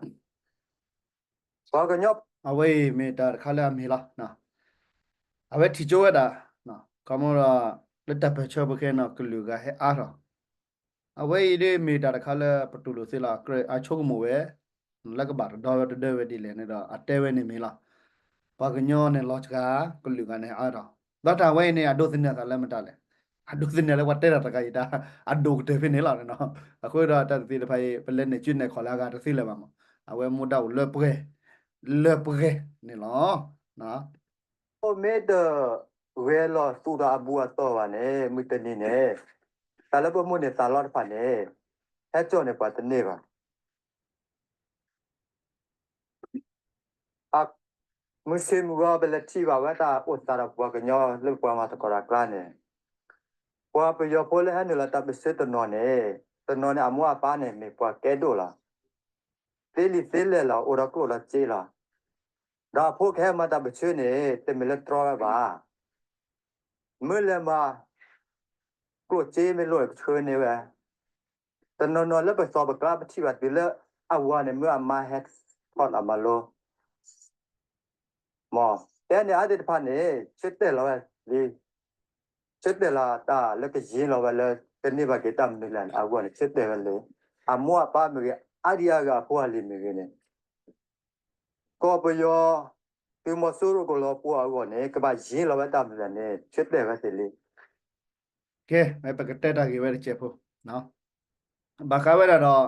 ပှၤကညီ အဝဲအံၤမ့ၢ်တၢ်တခါလၢအမ့ၢ်လီၤ. အဝဲထံၣ်ကၠိဝဲဒၣ် ခီမီဒီး လၢတၢ်ပၢၢ်ဆၢပူၤခဲအံၤန့ၣ် ကလုာ်ဂၤဟဲအါထီၣ်, အဝဲအံၤဒ်မ့ၢ်တၢ်တခါလၢပတူၢ်လိာ်သ့လီၤ. အဆိကမိၣ်ဝဲ လၢကဘၣ်တဒီဝဲတဒၢဝဲဒ်လဲၣ်န့ၣ်ဒီး အတဲဝဲန့ၣ်မ့ၢ်လီၤ. ပှၤကညီန့ၣ်လီၤစှၤ ကလုာ်ဂၤန့ၣ်အါထီၣ်, ဒီးတၢ်ဝဲအံၤန့ၣ် အဒိးသန့ၤအသးလၢမတၤလဲၣ်. အဒိးသန့ၤလၢပှၤတဲတၢ်တဂၤအံၤတၢ် အဒိၣ်ကတၢၢ်ဖဲန့ၣ်လီၤ. အဃိဒီးတၢ်သ့ၣ်တဖၣ်အံၤ ပလဲၤနဲၣ်စုနဲၣ်ခီၣ်လၢအဂၤတသ့လၢၤဘၣ်မး, အဝဲမူဒါအိၣ်လၢပှဲၤ လၢပှဲၤန့ၣ်လီၤ. အိၣ်မ့ၢ်တဂဲၤလီၤသူၣ်ဒီးအဘူးအသီဘၣ်န့ၣ် မုၢ်တနံၤန့ၣ် တၢ်လၢပမိၣ်န့ၢ်သးလီတဖၣ်န့ၣ် ဟဲစိာ်န့ၢ်ပှၤတန့ၢ်ဘၣ်. မုၢ်ဆ့ၣ်မုၢ်ဂီၤ ပလဲၤထံၣ်ဘၣ်ဝဲတၢ်အိၣ်သးဒီးပှၤကညီလၢပှၤမၤသကိးတၢ်အကျါန့ၣ်, ပှၤပယီၤဖိလၢဟဲနုာ်လီၤတၢ်ပၢၢ်ဆၢတနီၤန့ၣ်, တနီၤန့ၣ် အမိၢ်အပၢ်န့ၣ် မ့ၢ်ပှၤကဲဒိၣ်လီၤ. သ့လံာ်သ့လဲၢ်လီၤ, အိၣ်ဒီးကျိၣ်ဒီးစ့လီၤ. ဒီးအဖိကဟဲမၤတၢ်ပၢၢ်ဆၢန့ၣ် တမ့ၢ်လၢတြီဝဲဘၣ်. မ့ၢ်လဲၤမၤ ကျိၣ်စ့မ့ၢ်လိၣ်န့ၣ် ကဆှၢန့ၢ်ဝဲ. တနီၤနီၤလၢပသီၣ်ပကျါ ပထံၣ်ဘၣ်တုၤလၢအဝၤန့ၣ် မ့ၢ်အမါဟဲထီၣ်အမၤလိ မ့ၢ်တဲန့ၣ် အါသ့ၣ်တဖၣ်န့ၣ် ဆၢတဲာ်လီၤဝဲလံ, ဆၢတဲာ်လီၤတၢ်လၢကယံၤလီၤဝဲလၢ ကန့ၢ်ဘၣ်က့ၤတၢ်မနုၤလဲၣ်န့ၣ် အဂီၢ်န့ၣ် ဆၢတဲာ်ဝဲလံ. အမိၢ်အပၢ်မ့ၢ်ဂ့ၤ အါဒံအါဂၤအဖိအလံၤမ့ၢ်ဂ့ၤန့ၣ် ကီၢ်ပယီၤ သုးမီၤစိရိၤကလီၤပှီၢ်အဂီၢ်န့ၣ် ကဘၣ်ယံၤလီၤဝဲတၢ်မနုၤလဲၣ်န့ၣ် ဆၢတဲာ်ဝဲသ့ၣ်လံ. ကဲ ပကတဲတၢ်ဂ့ၢ်ဝဲတစဲးဖိ, ဘၣ်ဃးဝဲဒၣ်ဒီး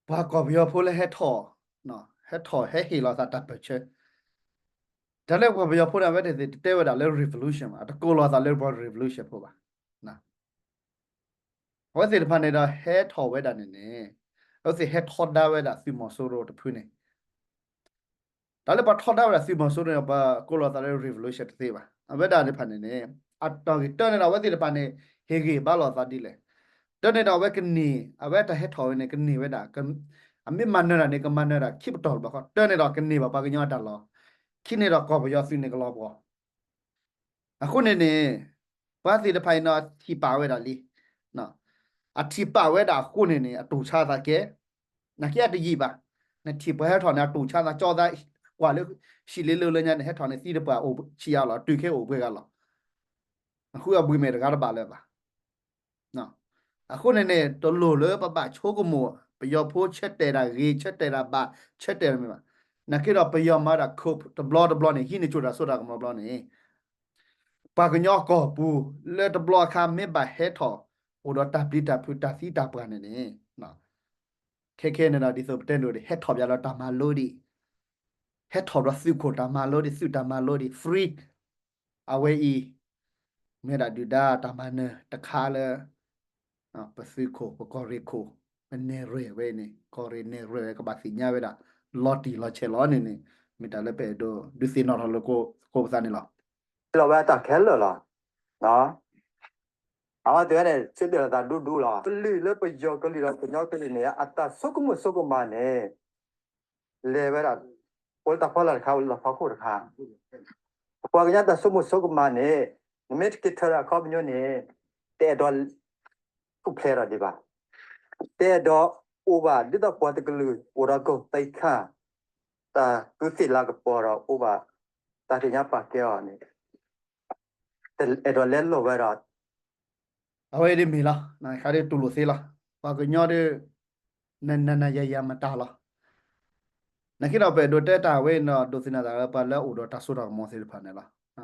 ပှၤကီၢ်ပယီၤဖိလၢဟဲထီၣ်, ဟဲထီၣ်ဟဲဟ့ၣ်လီၤသးတၢ်ပၢၢ်ဆၢ, တၢ်လၢပှၤကီၢ်ပယီၤဖိန့ၣ် အဝဲသ့ၣ်တတဲဝဲဒၣ်လၢ revolution ဘၣ်, တကိးလီၤသးလၢပှၤ revolution ဖိဘၣ်. အဝဲသ့ၣ်တဖၣ်န့ၣ်ဒီးဟဲထီၣ်ဝဲဒၣ်န့ၣ်န့ၣ် အဝဲသ့ၣ်ဟဲထီဒါဝဲဒၣ်သုးမီၤစိရိၤတဖုန့ၣ် တၢ်လၢပှၤထီဒါဝဲဒၣ်သုးမီၤစိရိၤန့ၣ် ပှၤကိးလီၤသးလၢ revolution တသ့ဘၣ်. အဝဲဒၣ်သ့ၣ်တဖၣ်န့ၣ်န့ၣ် အတၢ်ဂ့ၢ်တၢန့ၣ်ဒီး အဝဲသ့ၣ်တဖၣ်န့ၣ် ဟ့ၣ်ဂံၢ်ဘါလိာ်သးဒ်လဲၣ်. တၢန့ၣ်ဒီးအဝဲကန့ၢ် အဝဲတၢ်ဟဲထီၣ်ဝဲန့ၣ် ကန့ၢ်ဝဲဒၣ် အမ့ၢ်မၤနၢၤတၢ်န့ၣ် ကမၤနၢၤတၢ်ခံပတီၢ်တဘျီဃီ, တၢန့ၣ်ဒီးကန့ၢ်ဘၣ်ပှၤကညီအတၢ်လီၢ်, ခံန့ၣ်ဒီးကီၢ်ပယီၤသုးန့ၣ်ကလီၤပှီၢ် အဃိန့ၣ်န့ၣ် ပှၤသ့ၣ်တဖၣ်အံၤန့ၣ် အထံၣ်ပာ်ဝဲဒၣ်လံ. အထံၣ်ပာ်ဝဲဒၣ်အဃိန့ၣ်န့ၣ် အတူၢ်ဆါသးကဲ, နာ်က့အတယံာ်ဘၣ်. နထံၣ်ပှၤဟဲထီၣ်န့ၣ် အတူၢ်ဆါသး ကၠီသးကွၢ်လၢ ဟံၣ်လ့လၢလၢညါန့ၣ် ဟဲထီၣ်န့ၣ် သံတပှၢ်အိၣ်ဆံးအါလီၤ, တုၤခဲအိၣ်ပှဲၤဂၤလီၤ. အဃုအဘှံးမ့ၢ်တဂၤတဘၣ်လၢၤဘၣ်. အဃိန့ၣ်န့ၣ် တလိၣ်လၢပဘၣ်ဆိကမိၣ် ပယီၤဖိဆၢတဲာ်တၢ်ဂ့ၤ ဆၢတဲာ်တၢ်ဘၣ် ဆၢတဲာ်တၢ်မ့ၢ်ဘၣ်. နာ်က့ဒီးပယီၤမၤဒၣ် coup တဘျီတဘျီန့ၣ် ဟံးန့ၢ်ဆိၣ်တၢ်စိတၢ်ကမီၤဘျီန့ၣ် ပှၤကညီကီၢ်ပူၤ လၢတဘျီအခါမ့ၢ်ဘၣ်ဟဲထီၣ် အိၣ်ဒီးတၢ်ပျံၤတၢ်ဖုးတၢ်သံတၢ်ပှၢ်န့ၣ်န့ၣ် ခဲခဲန့ၣ်ဒီး ဒ်သိးပတဲဒိၣ်ဒံး ဟဲထီၣ်ဘၣ်ဒီးတၢ်မၤလိဒံး, ဟဲထီၣ်ဒီးသုးခိၣ်တၢ်မၤလိဒံး သုးတၢ်မၤလိဒံး free အဝဲအံၤ မ့ၢ်ဒၣ်ဒုၣ်ဒါတၢ်မၤနၢၤတခါလၢ ပသုးခိၣ် ပကီၢ်ရ့ၣ်ခိၣ် ပနဲၣ်ရွဲၣ်ဝဲန့ၣ် ကီၢ်ရ့ၣ်နဲၣ်ရွဲၣ်ဝဲ ကဘၣ်သ့ၣ်ညါဝဲဒၣ် လီၤတံၢ်လီၤဆဲးလီၤန့ၣ်န့ၣ် မ့ၢ်တၢ်လၢပအဲၣ်ဒိးဒုးသ့ၣ်နီၣ်ထီၣ်လၢကိးပသးန့ၣ်လီၤ. လီၤဝဲအတၢ်ခဲလၢာ်လီၤ. အဝဲသ့ၣ်န့ၣ် ဆၢတဲာ်လီၤသးဒူဒူလီၤ. ကလုာ်လၢပယီၤကလုာ်ဒီးကညီကလုာ်န့ၣ် အတၢ်ဆိကမိၣ်ဆိကမးန့ၣ် လဲၤဝဲဒၣ် အိၣ်လၢတၢ်ဖီလာ်တခါ အိၣ်လၢတၢ်ဖီခိၣ်တခါ. ပပှၤကညီတၢ်ဆိကမိၣ်ဆိကမးန့ၣ် နမ့ၢ်တက့ၤထၢဒီးအခီပညီန့ၣ် တအဲၣ်ဒိးထူၣ်ဖျဲးထီၣ်ဒံးဘၣ်. တအဲၣ်ဒိးအိၣ်ဘၣ် ဒ်သိးပှၤတကလုာ် အိၣ်ဒီးကီၢ်သံခါ တၢ်ကူၣ်သ့ၣ်လၤကပီၤဒီးအိၣ်ဘၣ် တၢ်သ့ၣ်ညါပာ်ကဲအီၤန့ၣ် တအဲၣ်ဒိးလဲလိာ်ဝဲဒီး အဝဲအံၤဒ်မ့ၢ်လီၤ. နခါဒ်တူၢ်လိာ်သ့လီၤ. ပှၤကညီဒ် နနနယၤယၤမတၤလီၤ. နာ်က့ဒီးပအဲၣ်ဒိးတဲတၢ်ဝဲအံၤဒီး ဒိးသန့ၤသးလၢပှၤလၢအအိၣ်ဒီးတၢ်စိတၢ်ကမီၤသ့ၣ်တဖၣ်န့ၣ်လီၤ.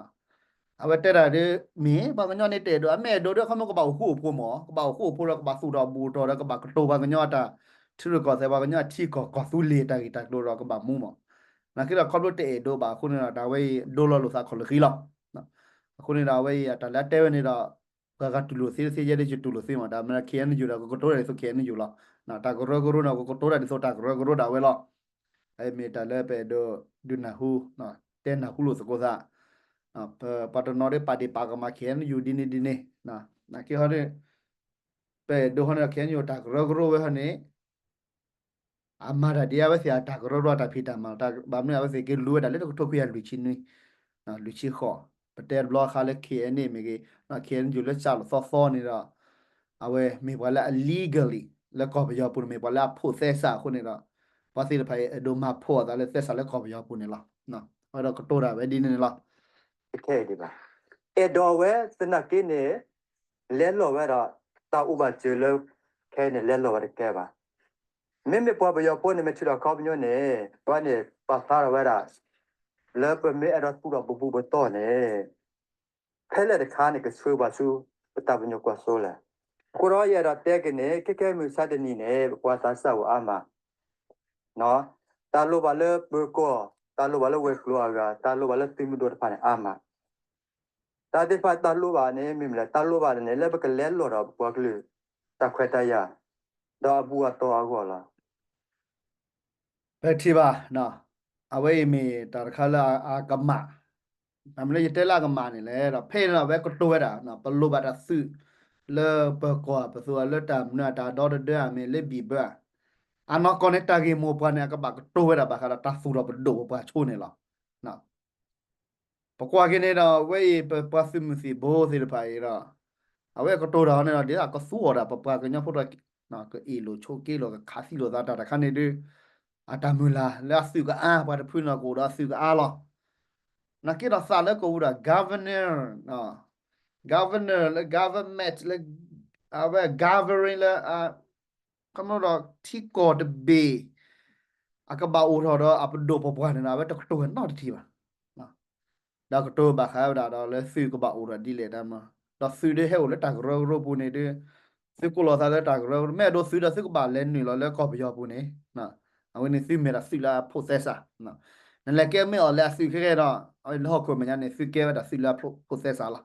အဝဲတဲတၢ်ဒ် မ့ၢ်ပှၤကညီန့ၣ်တအဲၣ်ဒိး အမ့ၢ်အဲၣ်ဒိးဒ်ခီမ့ၢ်ကဘၣ်အိၣ်ဃူအိၣ်ဖိးမး ကဘၣ်အိၣ်ဃူအိၣ်ဖိးဒီးကဘၣ်သူၣ်ထီၣ်ဘူးထီၣ်ဒီးကဘၣ်ကတိၤပှၤကညီအတၢ်ထံရူၢ်ကီၢ်သဲး ပှၤကညီအထံကီၢ်ကီၢ်သူလ့ၤတၢ်ဂ့ၢ်တၢ်ကျိၤဒီးကဘၣ်မူမး. နာ်က့ဒီးခီဖျိတအဲၣ်ဒိးဘၣ်အဃိန့ၣ်ဒီး တၢ်ဝဲအံၤဒိလီၤလိာ်သးခီၣ်လၢဃံလီၤ. အဃိန့ၣ်ဒီးအဝဲအံၤတၢ်လၢအတဲဝဲန့ၣ်ဒီး ပှၤဂၤတူၢ်လိာ်သ့တသ့ယဲဒ်ယတူၢ်လိာ်သ့မး တၢ်မ့ၢ် K N U ဒီးကကတိၤတၢ်ဒ်သိး K N U လီၤ. တၢ်ကရၢကရိန့ၣ် ကကတိၤတၢ်ဒ်သိးတၢ်ကရၢကရိဒၣ်ဝဲလီၤ. မ့ၢ်တၢ်လၢပအဲၣ်ဒိးဒုးနၢ်ဟူ တဲနၢ်ဟူလိာ်သကိးသး ပှၤတနီၤဒ်ပာ်ဒ့ၣ်ပာ်ကမၣ် K N U ဒ်န့ၣ်ဒ်န့ၣ် နာ်က့ဟီဒ် ပအဲၣ်ဒိးဟီန့ၣ်ဒီး K N U တၢ်ကရၢကရိဝဲဟီန့ၣ် အမၤတၢ်ဒ်အဝဲသ့ၣ်အတၢ်ကရၢကရိတၢ်ဖံးတၢ်မၤ ဘၣ်မနုၤအဝဲသ့ၣ်က့ၤလူၤဝဲဒၣ်လၢတကထိခွံကယၤလွံၢ်ဆံနွံ လွံၢ်ဆံဃိး, ပတဲတဘျီဃီလၢ K N A မ့ၢ်ဂ့ၤ, K N U လၢစးလီၤသီသီန့ၣ်ဒီး အဝဲမ့ၢ်ပှၤလၢအ legally လၢကီၢ်ပယီၤပူၤန့ၣ် မ့ၢ်ပှၤလၢအဖိးသဲစးအဃိန့ၣ်ဒီး ပှၤသ့ၣ်တဖၣ်အံၤအဲၣ်ဒိးမၤဖိးအသးလၢသဲစးလၢကီၢ်ပယီၤပူၤန့ၣ်လီၤ. အဝဲဒီးကတိၤတၢ်ဝဲဒ်န့ၣ်န့ၣ်လီၤ. ခဲအံၤဒံးဘၣ်, အဲၣ်ဒိးဝဲသနာ်က့န့ၣ် လဲလိာ်ဝဲဒီး တၢ်အိၣ်ဘၣ်စၢၤလၢ ခဲအံၤန့ၣ် လဲလိာ်ဝဲတကဲဘၣ်. မ့မ့ၢ်ပှၤပယီၤဖိန့ၣ် မ့ၢ်ထုးထီၣ်ခီပညီန့ၣ် ပှၤန့ၣ်ပာ်ဖျါထီၣ်ဝဲဒၣ် လၢပမ့ၢ်အဲၣ်ဒိးသူၣ်ထီၣ်ပဘူၣ်ပတီၢ်န့ၣ် ဖဲလဲၣ်တခါန့ၣ် ကဆှၢပှၤဆူ ပတၢ်ပညိၣ်ကွၢ်စိလဲၣ်. အဃိဒီးယအဲၣ်ဒိးတဲက့ၤန့ၣ် ခဲကဲမုၢ်ဆါတနံၤန့ၣ် ပပှၤသးစၢ်အိၣ်အါမး တၢ်လိၣ်ဘၣ်လၢပၢၤကီၢ်, တၢ်လိၣ်ဘၣ်လၢဝဲၤကျိၤအဂၤ, တၢ်လိၣ်ဘၣ်လၢသုးမုၢ်ဒိၣ်တဖၣ်န့ၣ်အါမး. တၢ်သ့ၣ်တဖၣ်တၢ်လိၣ်ဘၣ်န့ၣ် မ့ၢ်မနုၤလဲၣ်, တၢ်လိၣ်ဘၣ်န့ၣ် လၢပကလဲလိာ်ဒီးပပှၤကလုာ် တၢ်ခွဲးတၢ်ယာ် ဒီးအဘူၣ်အတီၢ်အဂီၢ်လီၤ. ပထံၣ်ဘၣ်, အဝဲအံၤမ့ၢ်တၢ်တခါလၢအကမၣ်, မ့ၢ်လၢယတဲလၢအကမၣ်န့ၣ်လဲၣ်ဒီး ဖဲန့ၣ်ဒီးအဝဲကတိၤဝဲဒၣ် ပလိၣ်ဘၣ်တၢ်သုး လၢပၢၤကီၢ်ပသူအလၢတၢ်မနုၤအတၢ်ဒီတဒၢအမ့ၢ်လၢဘံၣ်ဘၢအ, အနီၢ်ကီၢ်န့ၣ် တၢ်ဂ့ၢ်မိၢ်ပှၢ်န့ၣ် အကဘၣ်ကတိၤဝဲဒၣ်ဘၣ်ဃးဒီးတၢ်သူၣ်ထီၣ်ပဒိၣ်ပပှၤဆိန့ၣ်လီၤ. ပကွၢ်က့ၤန့ၣ်ဒီး အဝဲအံၤပပှၤသုးမုၢ်သံၣ်ဘိသ့ၣ်တဖၣ်အံၤဒီး အဝဲကတိၤတၢ်အီၤန့ၣ်ဒီး ဒ်သိးကသူအီၤဒၣ် ပပှၤကညီဖိဒီး ကအ့ၣ်လိာ်ဆိးက့လိာ် ကခးသံလိာ်သးတၢ်တခါန့ၣ်ဒီး အတၢ်မုၢ်လၢ်လၢအသုးကအါ ပှၤတဖုန့ၣ်ကအိၣ်ဒီးအသုးကအါလီၤ. နာ်က့ဒီးသးလၢကအိၣ်ဒီး governor, governor လၢ government လၢ အဝဲ governing လၢ ခီဖျိဒီးထံကီၢ်တဘ့ၣ် အကဘၣ်အိၣ်ထီၣ်ဒီးအပဒိၣ်ပပှၢ်န့ၣ်ဒီး အဝဲတကတိၤဝဲနီတထံၣ်ဘၣ်. ဒီးကတိၤဘၣ်ဃးဝဲဒၣ်ဒီးလၢသုးကဘၣ်အိၣ်ဒီးဒ်လဲၣ်တၢ်မၤ, ဒီးသုးဒ်ဟဲအိၣ်လၢတၢ်ကရၢကရိပူၤန့ၣ်ဒီး သုးကိးလီၤသးလၢတၢ်ကရၢကရိ မ့ၢ်အဒိသုးဒီးသုကဘၣ်လဲၤနုာ်လီၤလၢကီၢ်ပယီၤပူၤန့ၣ်, အဝဲန့ၣ်သုမ့ၢ်ဒၣ်သုးလၢအဖိးသဲစး, နလဲၤကဲမ့ၢ်အီၤလၢအသုးခဲကဲဒီး လၢဟီၣ်ခိၣ်မဲာ်ညါန့ၣ် သုကဲဝဲဒၣ်သုးလၢအဖိးသဲစးလီၤ.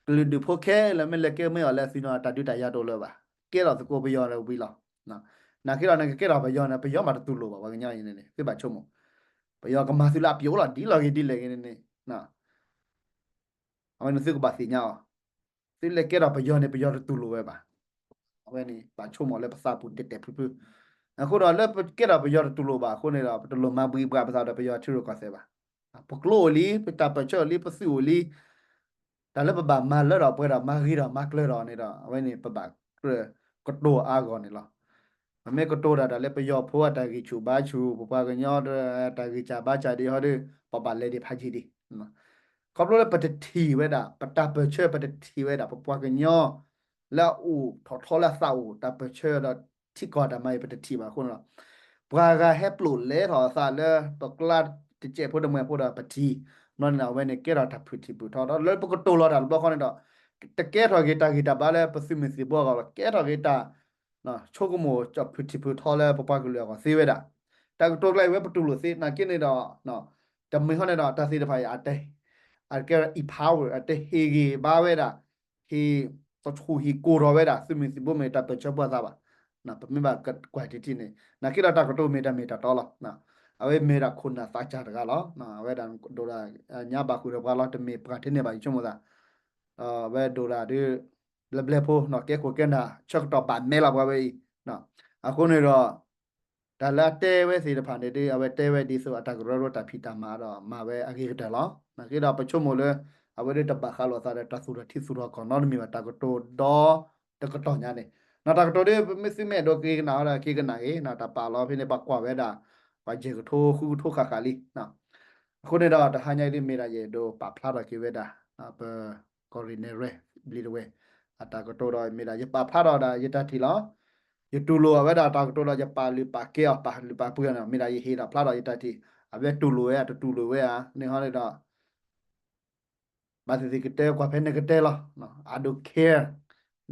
ကလုာ်ဒူၣ်ဖိခဲလၢာ်မ့ၢ်လဲၤကဲမ့ၢ်အီၤလၢအသုးန့ၣ် တၢ်ဒုးတၢ်ယၤတအိၣ်လၢၤဘၣ်, ကဲထီၣ်သကိးပယီၤလၢဝံၤလီၤ. နာ်က့ဒီးနကကဲထီၣ်ပယီၤန့ၣ် ပယီၤမးတတူၢ်လိာ်ဘၣ် ပှၤကညီအံၤန့ၣ် သုဘၣ်ဆိကမိၣ်, ပယီၤကမၤသုလၢအပျိာ်လီၤ ဒ်လီၤဂ့ၤဒ်လဲၣ်ဂ့ၤန့ၣ်န့ၣ် အဝဲန့ၣ်သုကဘၣ်သ့ၣ်ညါအီၤ, သုလဲၤကဲထီၣ်ပယီၤန့ၣ် ပယီၤတတူၢ်လိာ်ဝဲဘၣ်. အဝဲန့ၣ် ဘၣ်ဆိကမိၣ်လၢပသးပူၤတဲာ်တဲာ်ဖျုးဖျုး, အဃိဒီးလၢပကဲထီၣ်ပယီၤတတူၢ်လိာ်ဘၣ်အဃိန့ၣ်ဒီး ပတလိၣ်မၤဘှံးဘှးပသးဒီးပယီၤထံရူၢ်ကီၢ်သဲးဘၣ်. ပကျိအိၣ်လံ, ပတၢ်ပၢၢ်ဆၢအိၣ်လံ, ပသုးအိၣ်လံ, တၢ်လၢပဘၣ်မၤလၢထီၣ်ပှဲၤဒီးမၤဂ့ၤထီၣ်မၤကျၢၤထီၣ်န့ၣ်ဒီး အဝဲန့ၣ် ပဘၣ်ကြၢးကတိၤအါဂီၢ်န့ၣ်လီၤ. ပမ့ၢ်ကတိၤတၢ်တၢ်လၢပယီၤဖိအတၢ်ဂံၢ်ဆူၣ်ဘါဆူၣ် ပပှၤကညီတၢ်ဂံၢ်စၢ်ဘါစၢ်ဒ်ဟီဒီး ပဘၣ်လဲၤဒံးဖးယံာ်ဒံး. ခီဖျိလၢပတထံၣ်ဝဲဒၣ် ပတၢ်ပၢၢ်ဆၢ ပတထံၣ်ဝဲဒၣ် ပပှၤကညီ လၢအအိၣ်ထီၣ်ထီလၢအသးအိၣ် တၢ်ပၢၢ်ဆၢဒီးထံကီၢ်တၢ်မၤအံၤ ပတထံၣ်ဘၣ်အဃိန့ၣ်လီၤ. ပှၤဂၤဟဲပျိာ်လဲထီၣ်အသးလၢပကျါတစဲးဖိတမှဲၤဖိဒီးပထံၣ်, ဘျီန့ၣ် အဝဲန့ၣ်ကဲထီၣ်တၢ်ဖုၣ်ထံၣ်ဖုၣ်ထီဒီး လၢပကတိၤလီၤတၢ်တဘျီဃီန့ၣ်ဒီး တကဲထီၣ်က့ၤတၢ်ဂံၢ်တၢ်ဘါလၢပသုးမုၢ်သံၣ်ဘိအဂီၢ်ဘၣ်, ကဲထီၣ်က့ၤတၢ် ဆိကမိၣ်ကၠီၣ်ဖုၣ်ထံၣ်ဖုၣ်ထီလၢပပှၤကလုာ်အဂီၢ်သ့ဝဲဒၣ်. တၢ်ကတိၤကျါအံၤဝဲပတူၢ်လိာ်သ့နာ်က့န့ၣ်ဒီး တမ့ၢ်ဟီန့ၣ်ဒီး တၢ်သ့ၣ်တဖၣ်အံၤ အတကဲ empower အတဟ့ၣ်ဂံၢ်ဘါဝဲဒၣ်, ဟ့ၣ်သဆူၣ်ဟ့ၣ်ကိၢ်ထီၣ်ဝဲဒၣ် သုးမုၢ်သံၣ်ဘိမ့ၢ်တၢ်ပၢၢ်ဆၢဖိအသးဘၣ်. ပမ့ၢ်ဘၣ်ကွၢ်တထံၣ်န့ၣ် နာ်က့ဒီးတၢ်ကတိၤမ့ၢ်တၢ်မ့ၢ်တၢ်တီလီၤ. အဝဲမ့ၢ်ဒၣ်ခိၣ်နၢ်သးစၢ်တဂၤလီၤ. အဝဲဒၣ်ဒိၣ်ဒၣ်ညါဘၣ်ဃုာ်ဒီးပှၤလီၤ တမ့ၢ်ပှၤထဲန့ၣ်ဘၣ် ယဆိကမိၣ်သး အဝဲဒိၣ်ဒၣ်ဒီး ဘျဲၣ်ဘျဲၣ်ဖိ ကဲခိၣ်ကဲနၢ် ဆၢကတီၢ်ဘၣ်မဲလီၤပှၤဝဲအံၤ. အဃိန့ၣ်ဒီး တၢ်လၢအတဲဝဲသ့ၣ်တဖၣ်န့ၣ်ဒီး အဝဲတဲဝဲဒ်သိးအတၢ်ကရၢကရိတၢ်ဖံးတၢ်မၤဒီး မၤဝဲအဂ့ၤကတၢၢ်လီၤ. နာ်က့ဒီးပဆိကမိၣ်လၢ အဝဲဒၣ်တဘၣ်ဃးလိာ်သးဒီးတၢ်သူၣ်ထီၣ်ထံသူၣ်ထီၣ်ကီၢ်နီတမံၤဘၣ် တၢ်ကတိၤဒီတကတီၢ်ညါန့ၣ်. တၢ်ကတိၤဒီး ပမ့ၢ်သုမ့ၢ်အဲၣ်ဒိးက့ၤကနၣ်ဟီဒီး က့ၤကနၣ်ဂ့ၤ တၢ်ပာ်လီၤဖဲန့ၣ် ပှၤကွၢ်ဝဲဒၣ် ပှၤယဲၢ်ကထိ ဃုကထိဃၣ်ဃၣ်လံ. အဃိန့ၣ်ဒီး တဟါညါအံၤဒ်မ့ၢ်ဒၣ်ယအဲၣ်ဒိးပာ်ဖျါထီၣ်က့ၤဝဲဒၣ် ပကီၢ်ရ့ၣ်နဲၣ်ရွဲၣ် ဘျံးတဝဲၢ် အတၢ်ကတိၤဒီး မ့ၢ်ဒၣ်ယပာ်ဖျါထီၣ်ဒၣ်ယတၢ်ထံၣ်လီၤ. ယတူၢ်လိာ်အဝဲဒၣ်တၢ်ကတိၤဒီး ယပာ်လုၢ်ပာ်ကဲအီၤ ပာ်လုၢ်ပာ်ပှ့ၤအီၤန့ၣ် မ့ၢ်ဒၣ်ယဟ့ၣ်ဒီးဖျါထီၣ်ယတၢ်ထံၣ် အဝဲတူၢ်လိာ်ဝဲ အတတူၢ်လိာ်ဝဲဧါ န့ၣ်ဟီန့ၣ်ဒီး ဘၣ်သ့ၣ်သ့ၣ်ကတဲကွၢ်ဖဲန့ၣ်ကတဲလီၤ. I don't care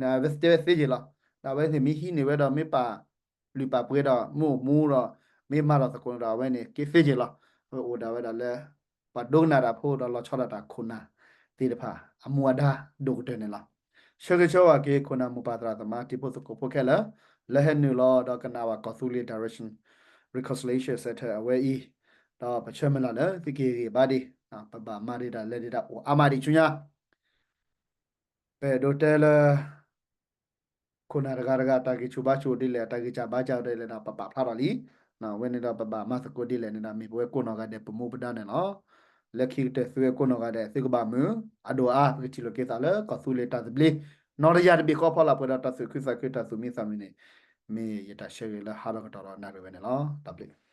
တဲဝဲသ့ယ့ၢ်လီၤ. ဒီးအဝဲသ့ၣ်မ့ၢ်ဟံးန့ၢ်ဝဲဒီး မ့ၢ်ပာ်လုၢ်ပာ်ပှ့ၤဒီး မ့ၢ်အိၣ်မူဒီး မ့ၢ်မၤလီၤသကိးန့ၣ်ဒီး အဝဲန့ၣ်က့ၤသ့ယ့ၢ်လီၤ. အဝဲအိၣ်ဒၣ်ဝဲဒၣ်လၢ ပှၤဒိကနၣ်တၢ်ဖိဒီးလီၤဆီဒၣ်တၢ်ခိၣ်နၢ်သ့ၣ်တဖၣ် အမူအဒါဒိၣ်ကတၢၢ်န့ၣ်လီၤ. ဆၢဂ့ၤဆၢဝါက့ၤ ခိၣ်နၢ်မိၢ်ပၢ်သရၣ်သမါတံၤဖိသကိးဖိခဲလၢာ် လၢဟဲနုာ်လီၤဒီးကနၣ်ဝဲကီၢ်သူလ့ၤ Direction Reconciliation Center အဝဲအံၤ, ဒီးပဆၢမုၢ်လၢ်လၢ သုက့ၤဂ့ၤဘၣ်ဒံး, ပဘၣ်မၤဒံးတၢ်လဲၤဒံးတၢ်အိၣ်အါမးဒံးဆူညါ ပအဲၣ်ဒိးတဲလၢ ခိၣ်နၢ်တဂၤတဂၤ တၢ်ဂံၢ်ဆူၣ်ဘါဆူၣ်ဒ်လဲၣ် တၢ်ဂံၢ်စၢ်ဘါစၢ်ဒ်လဲၣ်ဒီး ပပာ်ဖျါထီၣ်လံ. အဝဲန့ၣ်ဒီးပဘၣ်မၤသကိးဒ်လဲၣ်န့ၣ်ဒီး မ့ၢ်ပဝဲကိးနီၢ်ဂၤဒဲး ပမူပဒါန့ၣ်လီၤ. လၢခံကတၢၢ်သုဝဲကိးနီၢ်ဂၤဒဲး သုကဘၣ်မုာ်အဒိၣ်အါ ပကထံၣ်လိာ်က့ၤသးလၢကီၢ်သူလ့ၤတၢ်သဘျ့ နီၢ်တယၢ်တဘ့ၣ်ဃီဖီလာ်ပှဲၤဒီးတၢ်သူၣ်ခုသးခုတၢ်သူၣ်မံသးမုာ်န့ၣ် မ့ၢ်ယတၢ်ဆၢဂ့ၤလၢဟါဒီကတီၢ်ဒီးနၣ်ရံၣ်ဝဲန့ၣ်လီၤ. တၢ်ဘျုး